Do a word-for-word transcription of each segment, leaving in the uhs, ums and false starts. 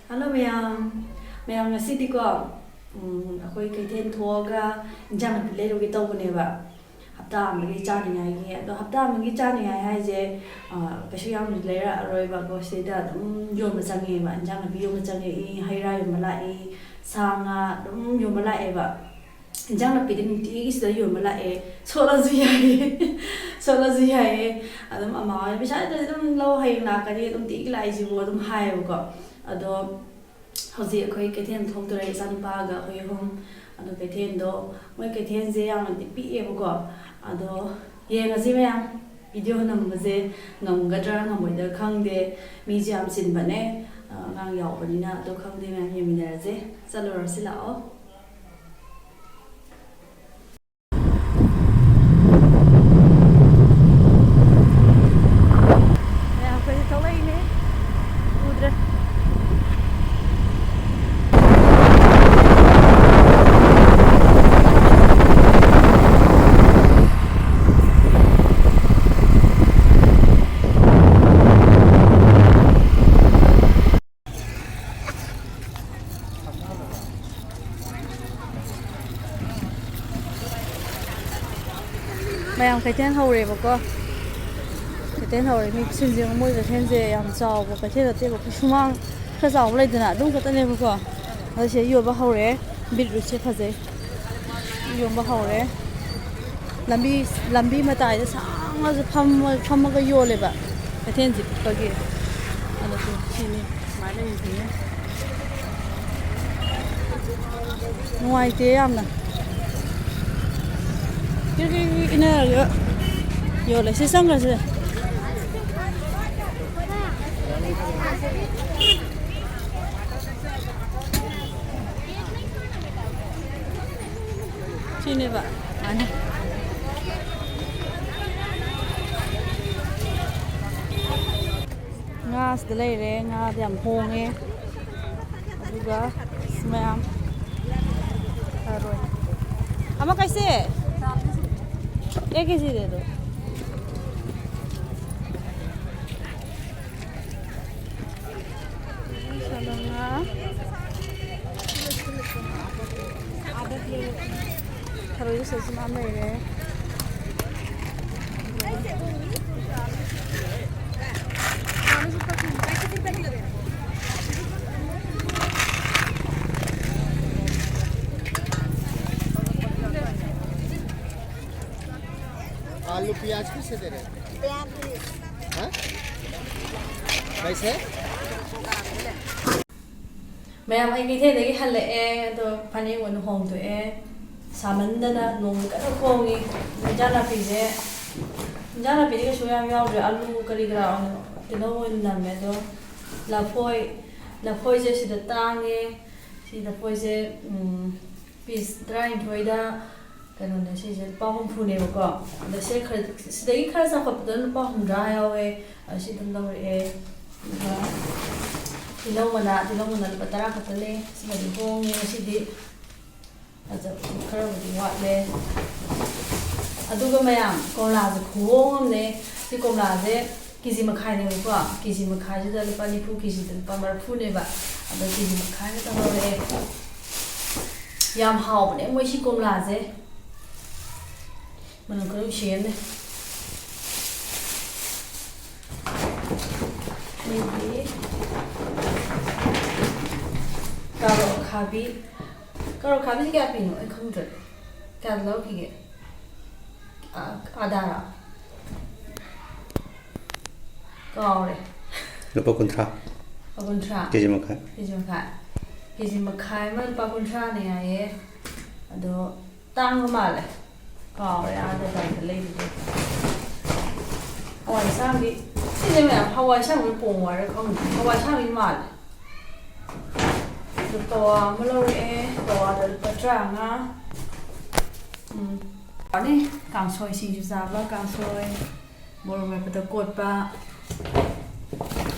Hello ꯃꯌꯥꯝ꯫ ꯃꯌꯥꯝ, ꯉꯁꯤꯗꯤꯀꯣ, ꯎꯝ, ꯑꯩꯈꯣꯏ ꯀꯩꯊꯦꯜ ꯊꯣꯛꯑꯒ ꯏꯟꯖꯥꯡ ꯅꯥꯄꯤ ꯂꯩꯔꯨꯒꯦ ꯇꯧꯕꯅꯦꯕ, ꯍꯞꯇꯥ ꯑꯃꯒꯤ ꯆꯥꯅꯤꯡꯉꯥꯏꯒꯤ꯫ ꯑꯗꯣ ꯍꯞꯇꯥ ꯑꯃꯒꯤ ꯆꯥꯅꯤꯡꯉꯥꯏ ꯍꯥꯏꯁꯦ, ꯑ, ꯀꯩꯁꯨ ꯌꯥꯝꯅ ꯂꯩꯔꯛꯑꯔꯣꯏꯕꯀꯣ꯫ ꯁꯤꯗ ꯑꯗꯨꯝ ꯌꯣꯟꯕ ꯆꯪꯉꯦꯕ, ꯏꯟꯖꯥꯡ ꯅꯥꯄꯤ ꯌꯣꯟꯕ ꯆꯪꯉꯛꯏ, ꯍꯩ ꯔꯥ ꯌꯣꯟꯕ ꯂꯥꯛꯏ, ꯁꯥ ꯉꯥ ꯑꯗꯨꯝ ꯌꯣꯟꯕ ꯂꯥꯛꯑꯦꯕ꯫ ꯏꯟꯖꯥꯡ ꯅꯥꯄꯤꯗꯤ ꯅꯨꯡꯇꯤꯒꯤ ꯁꯤꯗ ꯌꯣꯟꯕ ꯂꯥꯛꯑꯦ, ꯁꯣꯠꯂꯁꯨ ꯌꯥꯏꯌꯦ꯫ ꯁꯣꯠꯂꯁꯨ ꯌꯥꯏꯌꯦ꯫ ꯑꯗꯨꯝ ꯑꯃꯥ ꯍꯣꯏ, "ꯄꯩꯁꯥ ꯂꯩꯇ꯭ꯔꯗꯤ ꯑꯗꯨꯝ ꯂꯧ, ꯍꯌꯦꯡ ꯂꯥꯛꯀꯅꯤ, ꯅꯨꯡꯇꯤꯒꯤ ꯂꯥꯛꯏꯁꯤꯕꯨ?" ꯑꯗꯨꯝ ꯍꯥꯏꯌꯦꯕꯀꯣ꯫ ꯑꯗꯣ ꯍꯧꯖꯤꯛ ꯑꯩꯈꯣꯏ ꯀꯩꯊꯦꯜ ꯊꯣꯛꯇꯣꯔꯦ, ꯏꯆꯥꯅꯨꯄꯥꯒ ꯑꯩꯈꯣꯏ ꯑꯍꯨꯝ꯫ ꯑꯗꯣ ꯀꯩꯊꯦꯜꯗꯣ, ꯃꯣꯏ ꯀꯩꯊꯦꯜꯁꯦ ꯌꯥꯝꯅꯗꯤ ꯄꯤꯛꯑꯦꯕꯀꯣ꯫ ꯑꯗꯣ ꯌꯦꯡꯉꯁꯤ ꯃꯌꯥꯝ, ꯚꯤꯗꯤꯑꯣ ꯅꯝꯕꯁꯦ ꯉꯝꯒꯗ꯭ꯔꯥ ꯉꯝꯃꯣꯏꯗ꯭ꯔꯥ ꯈꯪꯗꯦ꯫ ꯃꯤꯁꯦ ꯌꯥꯝ ꯆꯤꯟꯕꯅꯦ, ꯑꯉꯥꯡ ꯌꯥꯎꯕꯅꯤꯅ꯫ ꯑꯗꯣ ꯈꯪꯗꯦ ꯃꯌꯥꯝ, ꯌꯦꯡꯃꯤꯟꯅꯔꯁꯦ꯫ ꯆꯠꯂꯨꯔꯁꯤ ꯂꯥꯛꯑꯣ꯫ ꯃꯌꯥꯝ ꯑꯩꯈꯣꯏꯁꯦ ꯊꯣꯛꯂꯛꯏꯅꯦ꯫ ꯎꯗ꯭ꯔꯦ꯫ ꯃꯌꯥꯝ ꯀꯩꯊꯦꯜ ꯍꯧꯔꯦꯕꯀꯣ꯫ ꯀꯩꯊꯦꯜ ꯍꯧꯔꯦ꯫ ꯃꯤ ꯈꯨꯁꯤꯟꯁꯦ ꯌꯦꯡꯉꯣ꯫ ꯃꯣꯏ ꯀꯩꯊꯦꯜꯁꯦ ꯌꯥꯝ ꯆꯥꯎꯕ ꯀꯩꯊꯦꯜ ꯅꯠꯇꯦꯕ꯫ ꯑꯩꯈꯣꯏ ꯁꯨꯃꯥꯡ ꯈꯔ ꯆꯥꯎꯕ ꯂꯩꯗꯅ, ꯑꯗꯨꯝ ꯈꯛꯇꯅꯦꯕꯀꯣ꯫ ꯑꯗꯣ ꯁꯤꯗ ꯌꯣꯟꯕ ꯍꯧꯔꯦ꯫ ꯕꯤꯠꯔꯨꯠꯁꯦ ꯐꯖꯩ꯫ ꯌꯣꯟꯕ ꯍꯧꯔꯦ꯫ ꯂꯝꯕꯤ, ꯂꯝꯕꯤ ꯃꯇꯥꯏꯗ ꯁꯥꯡꯅꯁꯨ ꯐꯝꯃ-, ꯐꯝꯃꯒ ꯌꯣꯜꯂꯦꯕ, ꯀꯩꯊꯦꯜꯁꯦ ꯄꯤꯛꯄꯒꯤ꯫ ꯑꯗꯨꯁꯨ ꯁꯤꯅꯤ ꯁꯨꯃꯥꯏꯅ ꯂꯩꯔꯤꯁꯤꯅꯦ꯫ ꯅꯨꯡꯉꯥꯏꯇꯦ ꯌꯥꯝꯅ꯫ ꯀ꯭ꯔꯤꯛ ꯀ꯭ꯔꯤꯛ ꯀ꯭ꯔꯤꯛ ꯏꯟꯅꯔꯒ ꯌꯣꯜꯂꯦ꯫ ꯁꯤ ꯆꯪꯈ꯭ꯔꯁꯦ꯫ ꯁꯤꯅꯦꯕ꯫ ꯑꯅꯤ꯫ ꯉꯥ ꯁꯤꯗ ꯂꯩꯔꯦ꯫ ꯉꯥꯗꯤ ꯌꯥꯝ ꯍꯣꯡꯉꯦ꯫ ꯑꯗꯨꯒ ꯁꯤ ꯃꯌꯥꯝ ꯊꯔꯣꯏ꯫ ꯑꯃ ꯀꯩꯁꯦ? ꯑꯦ ꯀꯦ ꯖꯤ ꯗꯦ ꯑꯗꯣ꯫ ꯁꯥꯂꯣꯡꯉꯥ ꯊꯔꯣꯏꯁꯨ ꯁꯤꯗꯁꯨ ꯃꯌꯥꯝ ꯂꯩꯔꯦ꯫ आलू प्याज कैसे दे रहे हैं? हाँ? कैसे? ꯃꯌꯥꯝ, ꯑꯩ ꯀꯩꯊꯦꯜꯗꯒꯤ ꯍꯜꯂꯛꯑꯦ, ꯑꯗꯣ ꯐꯅꯦꯛ ꯑꯣꯏꯅ ꯍꯣꯡꯗꯣꯛꯑꯦ꯫ ꯁꯥꯃꯟꯗꯅ ꯅꯣꯡ ꯀꯟꯅ ꯈꯣꯡꯉꯤ꯫ ꯏꯟꯖꯥꯡ ꯅꯥꯄꯤꯁꯦ, ꯏꯟꯖꯥꯡ ꯅꯥꯄꯤꯗꯤ ꯀꯩꯁꯨ ꯌꯥꯝ ꯌꯥꯎꯗ꯭ꯔꯦ, ꯑꯂꯨ ꯀꯔꯤ ꯀꯔꯥ ꯑꯣꯏꯅ, ꯇꯤꯜꯍꯧ ꯑꯣꯏꯅ ꯅꯝꯃꯦ꯫ ꯑꯗꯣ ꯂꯐꯣꯏ, ꯂꯐꯣꯏꯁꯦ ꯁꯤꯗ ꯇꯥꯡꯉꯦ꯫ ꯁꯤ ꯂꯐꯣꯏꯁꯦ, ꯎꯝ, ꯄꯤꯁ ꯇꯔꯥꯅꯤꯊꯣꯏꯗ ꯀꯩꯅꯣꯅꯦ, ꯁꯤꯁꯦ ꯂꯨꯄꯥ ꯍꯨꯝꯐꯨꯅꯦꯕꯀꯣ꯫ ꯑꯗ ꯁꯤ ꯈꯔ, ꯁꯤꯗꯒꯤ ꯈꯔ ꯆꯥꯎꯈꯠꯄꯗ ꯂꯨꯄꯥ ꯍꯨꯝꯗ꯭ꯔꯥ ꯌꯥꯎꯋꯦ꯫ ꯑ, ꯁꯤ ꯑꯗꯨꯝ ꯂꯧꯔꯛꯑꯦ꯫ ꯑꯗꯨꯒ ꯇꯤꯜꯍꯧ ꯃꯅꯥ, ꯇꯤꯜꯍꯧ ꯃꯅꯥ ꯂꯨꯄꯥ ꯇꯔꯥ ꯈꯛꯇꯅꯦ꯫ ꯁꯤꯃꯗꯤ ꯍꯣꯡꯉꯦ ꯉꯁꯤꯗꯤ꯫ ꯐꯖꯕꯗꯤ ꯈꯔꯕꯨꯗꯤ ꯋꯥꯠꯂꯦ꯫ ꯑꯗꯨꯒ ꯃꯌꯥꯝ, ꯀꯣꯝꯂꯥꯁꯦ ꯈꯨꯍꯣꯡ ꯑꯃꯅꯦ꯫ ꯁꯤ ꯀꯣꯝꯂꯥꯁꯦ ꯀꯦ ꯖꯤ ꯃꯈꯥꯏꯅꯦꯕꯀꯣ꯫ ꯀꯦ ꯖꯤ ꯃꯈꯥꯏꯁꯤꯗ ꯂꯨꯄꯥ ꯅꯤꯐꯨ, ꯀꯦ ꯖꯤꯗ ꯂꯨꯄꯥ ꯃꯔꯤꯐꯨꯅꯦꯕ꯫ ꯑꯗꯣ ꯀꯦ ꯖꯤ ꯃꯈꯥꯏ ꯈꯛꯇꯪ ꯂꯧꯔꯛꯑꯦ꯫ ꯌꯥꯝ ꯍꯥꯎꯕꯅꯦ ꯃꯣꯏ ꯁꯤ ꯀꯣꯝꯂꯥꯁꯦ꯫ ꯃꯅꯝ ꯈꯔ ꯅꯨꯡꯁꯤꯔꯝꯃꯦ꯫ ꯑꯗꯒꯤ ꯀꯥꯔꯣꯠ ꯑꯈꯥꯕꯤ꯫ ꯀꯥꯔꯣꯠ ꯑꯈꯥꯕꯤꯁꯤ ꯀꯌꯥ ꯄꯤꯅꯣ? ꯑꯩ ꯈꯪꯗ꯭ꯔꯦ꯫ ꯀꯌꯥꯗ ꯂꯧꯈꯤꯒꯦ? ꯑ-, ꯑꯗꯥꯔꯣ? ꯀꯥꯎꯔꯦ꯫ ꯂꯨꯄꯥ ꯀꯨꯟꯊ꯭ꯔꯥ꯫ ꯂꯨꯄꯥ ꯀꯨꯟꯊ꯭ꯔꯥ? ꯀꯦ ꯖꯤ ꯃꯈꯥꯏ꯫ ꯀꯦ ꯖꯤ ꯃꯈꯥꯏ꯫ ꯀꯦ ꯖꯤ ꯃꯈꯥꯏ ꯑꯃ ꯂꯨꯄꯥ ꯀꯨꯟꯊ꯭ꯔꯥꯅꯦ ꯍꯥꯏꯌꯦ꯫ ꯑꯗꯣ ꯇꯥꯡꯕ ꯃꯥꯜꯂꯦ꯫ ꯀꯥꯎꯔꯦ, ꯑꯥꯗ ꯀꯩꯗ ꯂꯩꯕꯗꯣ꯫ ꯍꯋꯥꯏ ꯑꯁꯥꯡꯕꯤ꯫ ꯁꯤꯁꯦ ꯃꯌꯥꯝ ꯍꯋꯥꯏ ꯑꯁꯥꯡꯕꯤ ꯄꯣꯡ ꯍꯋꯥꯏꯔ ꯈꯪꯗꯦ꯫ ꯍꯋꯥꯏ ꯑꯁꯥꯡꯕꯤ ꯃꯥꯜꯂꯦ꯫ ꯑꯗꯣ ꯄꯋꯥ ꯑꯃ ꯂꯧꯔꯛꯑꯦ꯫ ꯄꯋꯥꯗ ꯂꯨꯄꯥ ꯇꯔꯥꯃꯉꯥ꯫ ꯎꯝ꯫ ꯌꯥꯅꯤ꯫ ꯀꯥꯡꯁꯣꯏ ꯁꯤꯡꯖꯨ ꯆꯥꯕ, ꯀꯥꯡꯁꯣꯏ꯫ ꯃꯣꯔꯣꯛ ꯃꯦꯠꯄꯗ ꯀꯣꯠꯄ꯫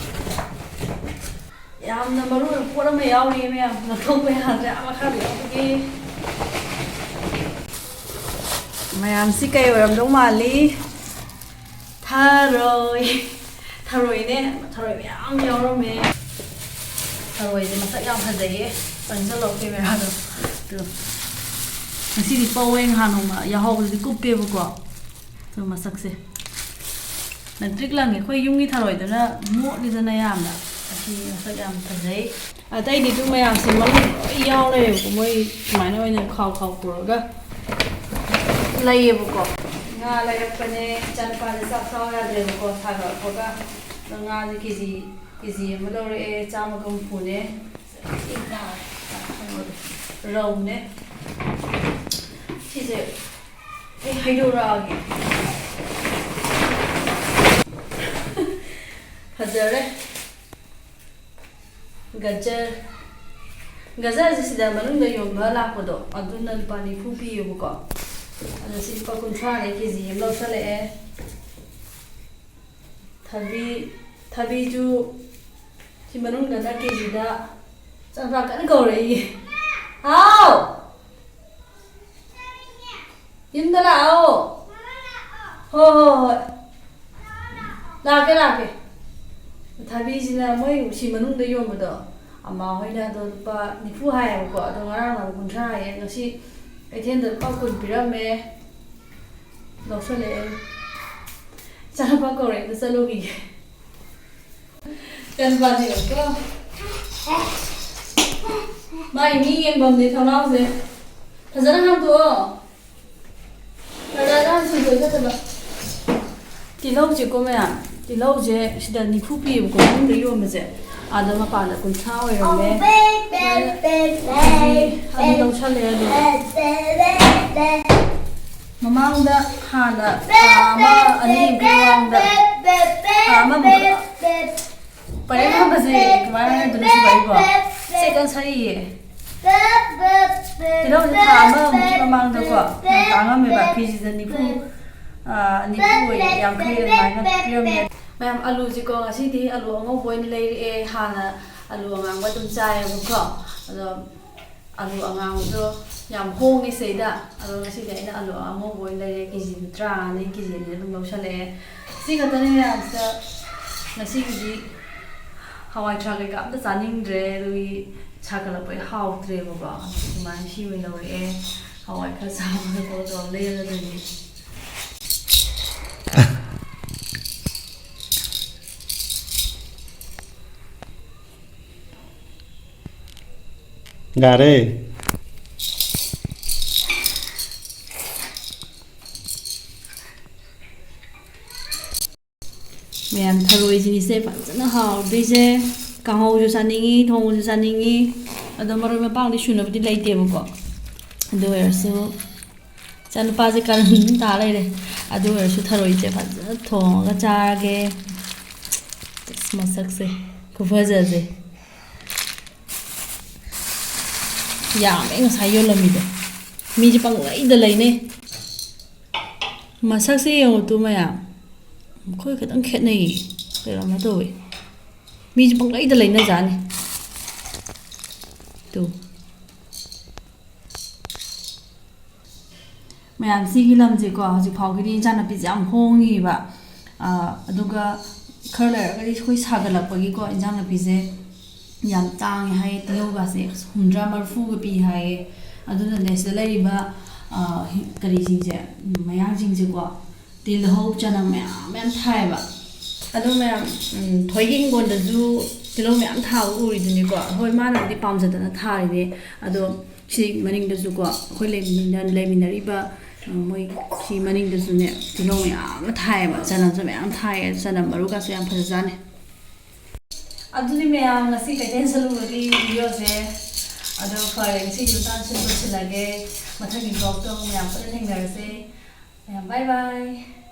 ꯌꯥꯝꯅ ꯃꯔꯨ ꯑꯣꯏꯕ ꯄꯣꯠ ꯑꯃ ꯌꯥꯎꯔꯤ ꯃꯌꯥꯝ, ꯂꯧꯊꯣꯛꯄ ꯌꯥꯗ꯭ꯔꯦ꯫ ꯑꯥ ꯃꯈꯥꯗ ꯌꯥꯎꯕꯒꯤ꯫ ꯃꯌꯥꯝꯁꯤ ꯀꯩ ꯑꯣꯏꯔꯝꯗꯧ ꯃꯥꯜꯂꯤ? ꯊꯔꯣꯏ꯫ ꯊꯔꯣꯏꯅꯦ꯫ ꯊꯔꯣꯏ ꯃꯌꯥꯝ ꯌꯥꯎꯔꯝꯃꯦ꯫ ꯊꯔꯣꯏꯁꯦ ꯃꯁꯛ ꯌꯥꯝ ꯐꯖꯩꯌꯦ꯫ ꯆꯪꯁꯜꯂꯣ ꯀꯦꯃꯦꯔꯥꯗꯣ꯫ ꯇꯨ꯫ ꯉꯁꯤꯗꯤ ꯄꯧꯋꯦ, ꯅꯍꯥꯟ ꯅꯣꯡꯃ ꯌꯥꯍꯧꯕꯗꯗꯤ ꯀꯨꯞꯄꯦꯕꯀꯣ꯫ ꯑꯗꯨ ꯃꯁꯛꯁꯦ ꯂꯪꯇ꯭ꯔꯤꯛ ꯂꯪꯉꯦ꯫ ꯑꯩꯈꯣꯏ ꯌꯨꯝꯒꯤ ꯊꯔꯣꯏꯗꯨꯅ ꯃꯣꯠꯂꯤꯗꯅ ꯌꯥꯝꯅ꯫ ꯑꯁꯤ ꯃꯁꯛ ꯌꯥꯝ ꯐꯖꯩ꯫ ꯑꯇꯩꯗꯤ ꯑꯗꯨꯝ ꯃꯌꯥꯝꯁꯦ ꯃꯅꯨꯡ ꯂꯣꯏ ꯌꯥꯎ ꯂꯩꯔꯦꯕꯀꯣ꯫ ꯃꯣꯏ ꯁꯨꯃꯥꯏꯅ ꯑꯣꯏꯅ ꯈꯥꯎ ꯈꯥꯎ ꯄꯨꯔꯒ ꯂꯩꯌꯦꯕꯀꯣ꯫ ꯉꯥ ꯂꯩꯔꯛꯄꯅꯦ꯫ ꯏꯆꯥꯅꯨꯄꯥꯁꯦ ꯆꯥꯛ ꯆꯥꯎ ꯌꯥꯗ꯭ꯔꯦꯕꯀꯣ꯫ ꯁꯥꯒꯠꯂꯛꯄꯒ꯫ ꯑꯗꯣ ꯉꯥꯁꯦ ꯀꯦ ꯖꯤ, ꯀꯦ ꯖꯤ ꯑꯃ ꯂꯧꯔꯛꯑꯦ꯫ ꯆꯥꯝꯃꯒ ꯍꯨꯝꯐꯨꯅꯦ꯫ ꯔꯧꯅꯦ꯫ ꯁꯤꯁꯦ ꯑꯩ ꯍꯩꯗꯣꯔꯛꯑꯒꯦ꯫ ꯐꯖꯔꯦ꯫ ꯒꯖꯔ꯫ ꯒꯖꯔꯁꯦ ꯁꯤꯗ ꯃꯅꯨꯡꯗ ꯌꯣꯟꯕ ꯂꯥꯛꯄꯗꯣ, ꯑꯗꯨꯅ ꯂꯨꯄꯥ ꯅꯤꯐꯨ ꯄꯤꯌꯦꯕꯀꯣ꯫ ꯑꯗꯣ ꯁꯤ ꯂꯨꯄꯥ ꯀꯨꯟꯊ꯭ꯔꯥꯅꯦ, ꯀꯦ ꯖꯤ ꯑꯃ ꯂꯧꯁꯜꯂꯛꯑꯦ꯫ ꯊꯕꯤ, ꯊꯕꯤꯁꯨ ꯁꯤ ꯃꯅꯨꯡꯗꯅ ꯀꯦ ꯖꯤꯗ ꯆꯥꯝꯃꯉꯥ ꯀꯟꯅ ꯀꯧꯔꯛꯏꯌꯦ꯫ ꯍꯥꯎ! ꯌꯨꯝꯗ ꯂꯥꯛꯑꯣ꯫ ꯍꯣ, ꯍꯣ, ꯍꯣꯏ꯫ ꯂꯥꯛꯀꯦ, ꯂꯥꯛꯀꯦ꯫ ꯊꯕꯤꯁꯤꯅ ꯃꯣꯏ ꯁꯤ ꯃꯅꯨꯡꯗ ꯌꯣꯟꯕꯗꯣ, ꯑꯃꯥ ꯍꯣꯏꯅ ꯑꯗꯣ ꯂꯨꯄꯥ ꯅꯤꯐꯨ ꯍꯥꯏꯌꯦꯕꯀꯣ, ꯑꯗꯣ ꯉꯔꯥꯡꯅ ꯀꯨꯟꯊ꯭ꯔꯥ ꯍꯥꯏꯌꯦ, ꯉꯁꯤ ꯀꯩꯊꯦꯜꯗ ꯂꯨꯄꯥ ꯀꯨꯟ ꯄꯤꯔꯝꯃꯦ꯫ ꯂꯧꯁꯜꯂꯛꯑꯦ꯫ ꯏꯆꯥꯅꯨꯄꯥ ꯀꯧꯔꯦ, ꯑꯝꯇ ꯆꯠꯂꯨꯈꯤꯒꯦ꯫ ꯏꯆꯥꯅꯨꯄꯥꯁꯦ ꯌꯦꯡꯉꯨꯀꯣ꯫ ꯃꯥꯒꯤ ꯃꯤ ꯌꯦꯡꯐꯝꯅꯦ ꯊꯣꯡꯅꯥꯎꯁꯦ꯫ ꯐꯖꯅ ꯍꯥꯡꯗꯣꯛꯑꯣ꯫ ꯐꯖꯅ ꯍꯥꯡꯗꯣꯛꯑꯣ, ꯆꯠꯇꯕ꯫ ꯇꯤꯜꯍꯧꯁꯦꯀꯣ ꯃꯌꯥꯝ, ꯇꯤꯜꯍꯧꯁꯦ ꯁꯤꯗ ꯅꯤꯐꯨ ꯄꯤꯌꯦꯕꯀꯣ, ꯃꯅꯨꯡꯗ ꯌꯣꯟꯕꯁꯦ꯫ ꯑꯥꯗ ꯃꯄꯥꯟꯗ ꯀꯨꯟꯊ꯭ꯔꯥ ꯑꯣꯏꯔꯝꯃꯦ꯫ ꯁꯨꯃꯥꯏꯅ ꯀꯦꯖꯤ ꯑꯅꯤ ꯂꯧꯁꯜꯂꯦ ꯑꯗꯨꯝ꯫ ꯃꯃꯥꯡꯗ ꯍꯥꯟꯅ ꯊꯥ ꯑꯃ ꯑꯅꯤꯒꯤ ꯃꯃꯥꯡꯗ, ꯊꯥ ꯑꯃꯃꯨꯛ ꯄꯔꯦꯡ ꯐꯝꯕꯁꯦ ꯀꯃꯥꯏꯅ ꯍꯥꯏꯗꯣꯏꯅꯣ ꯁꯤꯕꯣ ꯑꯩꯕꯣ? ꯆꯦꯛ ꯀꯟ ꯁꯥꯔꯤꯌꯦ꯫ ꯇꯤꯜꯍꯧꯁꯦ ꯊꯥ ꯑꯃꯃꯨꯛꯀꯤ ꯃꯃꯥꯡꯗꯀꯣ ꯌꯥꯝ ꯇꯥꯡꯉꯝꯃꯦꯕ, ꯀꯦꯖꯤꯗ ꯅꯤꯐꯨ, ꯑꯥ, ꯅꯤꯐꯨ ꯑꯣꯏꯌꯦ, ꯌꯥꯡꯈꯩ ꯑꯗꯨꯃꯥꯏꯅ ꯄꯤꯔꯝꯃꯦ꯫ ꯃꯌꯥꯝ, ꯑꯂꯨꯁꯤꯀꯣ ꯉꯁꯤꯗꯤ ꯑꯂꯨ ꯑꯉꯧꯕ ꯑꯣꯏꯅ ꯂꯩꯔꯛꯑꯦ꯫ ꯍꯥꯟꯅ ꯑꯂꯨ ꯑꯉꯥꯡꯕ ꯑꯗꯨꯝ ꯆꯥꯏꯌꯦꯕꯀꯣ, ꯑꯗꯣ ꯑꯂꯨ ꯑꯉꯥꯡꯕꯗꯣ ꯌꯥꯝ ꯍꯣꯡꯉꯦ ꯁꯤꯗꯩꯗ꯫ ꯑꯗꯣ ꯉꯁꯤꯗꯤ ꯑꯩꯅ ꯑꯂꯨ ꯑꯉꯧꯕ ꯑꯣꯏꯅ ꯂꯩꯔꯦ, ꯀꯦꯖꯤꯗ ꯇꯔꯥꯃꯉꯥꯅꯦ, ꯀꯦꯖꯤ ꯑꯅꯤ ꯑꯗꯨꯝ ꯂꯧꯁꯜꯂꯛꯑꯦ꯫ ꯁꯤ ꯈꯛꯇꯅꯦ ꯃꯌꯥꯝꯁꯤꯗ꯫ ꯉꯁꯤꯒꯤꯗꯤ ꯍꯋꯥꯏ ꯊ꯭ꯔꯥꯛ ꯀꯩꯀꯥ ꯑꯝꯇ ꯆꯥꯅꯤꯡꯗ꯭ꯔꯦ, ꯑꯗꯨꯒꯤ ꯁꯥꯒꯠꯂꯛꯄꯒꯤ ꯍꯥꯎꯇ꯭ꯔꯦꯕꯀꯣ꯫ ꯑꯗꯨ ꯑꯗꯨꯃꯥꯏꯅ ꯁꯤ ꯑꯣꯏꯅ ꯂꯧꯔꯛꯑꯦ꯫ ꯍꯋꯥꯏ ꯈꯔ ꯆꯥꯕꯗ ꯀꯣ ꯇꯧꯔ ꯂꯦꯜꯂꯗꯣꯏꯅꯦ꯫ ꯌꯥꯔꯦ꯫ ꯃꯌꯥꯝ, ꯊꯔꯣꯏꯁꯤꯅꯤꯁꯦ ꯐꯖꯅ ꯍꯥꯎꯗꯣꯏꯁꯦ꯫ ꯀꯥꯡꯍꯧꯁꯨ ꯆꯥꯅꯤꯡꯉꯤ, ꯊꯣꯡꯕꯁꯨ ꯆꯥꯅꯤꯡꯉꯤ꯫ ꯑꯗꯣ ꯃꯔꯣꯏ ꯃꯄꯥꯡꯗꯤ ꯁꯨꯅꯕꯗꯤ ꯂꯩꯇꯦꯕꯀꯣ꯫ ꯑꯗꯨ ꯑꯣꯏꯔꯁꯨ ꯏꯆꯥꯅꯨꯄꯥꯁꯦ ꯀꯔꯟ ꯇꯥ ꯂꯩꯔꯦ꯫ ꯑꯗꯨ ꯑꯣꯏꯔꯁꯨ ꯊꯔꯣꯏꯁꯦ ꯐꯖꯅ ꯊꯣꯡꯉꯒ ꯆꯥꯔꯒꯦ꯫ ꯑꯁ, ꯃꯁꯛꯁꯦ ꯈꯨꯐꯖꯁꯦ꯫ ꯌꯥꯝꯃꯦ ꯉꯁꯥꯏ ꯌꯣꯜꯂꯝꯃꯤꯗꯣ꯫ ꯃꯤꯁꯦ ꯄꯪꯂꯩꯗ ꯂꯩꯅꯩ꯫ ꯃꯁꯛꯁꯦ ꯌꯦꯡꯉꯨ ꯇꯨ ꯃꯌꯥꯝ꯫ ꯑꯩꯈꯣꯏ ꯈꯤꯇꯪ ꯈꯦꯠꯅꯩꯌꯦ꯫ ꯀꯩꯅꯣꯝꯃ ꯇꯧꯋꯦ꯫ ꯃꯤꯁꯦ ꯄꯪꯂꯩꯗ ꯂꯩꯅꯖꯥꯠꯅꯤ꯫ ꯇꯨ꯫ ꯃꯌꯥꯝ, ꯁꯤꯒꯤ ꯂꯝꯁꯦꯀꯣ, ꯍꯧꯖꯤꯛ ꯐꯥꯎꯒꯤꯗꯤ ꯏꯟꯖꯥꯡ ꯅꯥꯄꯤꯁꯦ ꯌꯥꯝ ꯍꯣꯡꯉꯤꯕ꯫ ꯑꯥ, ꯑꯗꯨꯒ ꯈꯔ ꯂꯩꯔꯒꯗꯤ ꯑꯩꯈꯣꯏ ꯁꯥꯒꯠꯂꯛꯄꯒꯤꯀꯣ, ꯏꯟꯖꯥꯡ ꯅꯥꯄꯤꯁꯦ ꯌꯥꯝ ꯇꯥꯡꯉꯦ ꯍꯥꯏꯌꯦ꯫ ꯇꯤꯜꯍꯧꯒꯁꯦ ꯍꯨꯝꯗ꯭ꯔꯥ ꯃꯔꯤꯐꯨꯒ ꯄꯤ ꯍꯥꯏꯌꯦ꯫ ꯑꯗꯨꯅꯅꯦ, ꯁꯤꯗ ꯂꯩꯔꯤꯕ, ꯑꯥ, ꯍꯤ-, ꯀꯔꯤꯁꯤꯡꯁꯦ, ꯎꯝ, ꯃꯌꯥꯡꯁꯤꯡꯁꯦꯀꯣ, ꯇꯤꯜꯍꯧ, ꯆꯅꯝ ꯃꯌꯥꯝ ꯃꯌꯥꯝ ꯊꯥꯏꯌꯦꯕ꯫ ꯑꯗꯣ ꯃꯌꯥꯝ, ꯎꯝ, ꯊꯣꯏꯒꯤ ꯍꯤꯡꯒꯣꯜꯗꯁꯨ ꯇꯤꯜꯍꯧ ꯃꯌꯥꯝ ꯊꯥꯕ ꯎꯔꯤꯗꯨꯅꯤꯀꯣ꯫ ꯍꯣꯏ, ꯃꯥꯅꯕꯨꯗꯤ ꯄꯥꯝꯖꯗꯅ ꯊꯥꯔꯤꯅꯦ꯫ ꯑꯗꯣ ꯁꯤ ꯃꯅꯤꯡꯗꯁꯨꯀꯣ, ꯑꯩꯈꯣꯏ ꯂꯩꯃꯤꯟꯅ-, ꯂꯩꯃꯤꯟꯅꯔꯤꯕ, ꯑ, ꯃꯣꯏ ꯁꯤ ꯃꯅꯤꯡꯗꯁꯨꯅꯦ, ꯇꯤꯜꯍꯧ ꯃꯌꯥꯝ ꯑꯃ ꯊꯥꯏꯌꯦꯕ, ꯆꯅꯝꯁꯨ ꯃꯌꯥꯝ ꯊꯥꯏꯌꯦ꯫ ꯆꯅꯝ ꯃꯔꯨꯒꯁꯨ ꯌꯥꯝ ꯐꯖꯖꯥꯠꯅꯤ꯫ ꯑꯗꯨꯗꯤ ꯃꯌꯥꯝ, ꯉꯁꯤ ꯀꯩꯊꯦꯜ ꯆꯠꯂꯨꯕꯒꯤ videoꯁꯦ ꯑꯗꯣ ꯐꯔꯦ, ꯉꯁꯤꯒꯤ ꯃꯇꯥꯡꯁꯤꯗ ꯂꯣꯏꯁꯤꯜꯂꯒꯦ꯫ ꯃꯊꯪꯒꯤ vlogꯇ ꯑꯃꯨꯛ ꯃꯌꯥꯝ ꯄꯨꯟꯅ ꯊꯦꯡꯅꯔꯁꯦ꯫ ꯃꯌꯥꯝ, bye bye꯫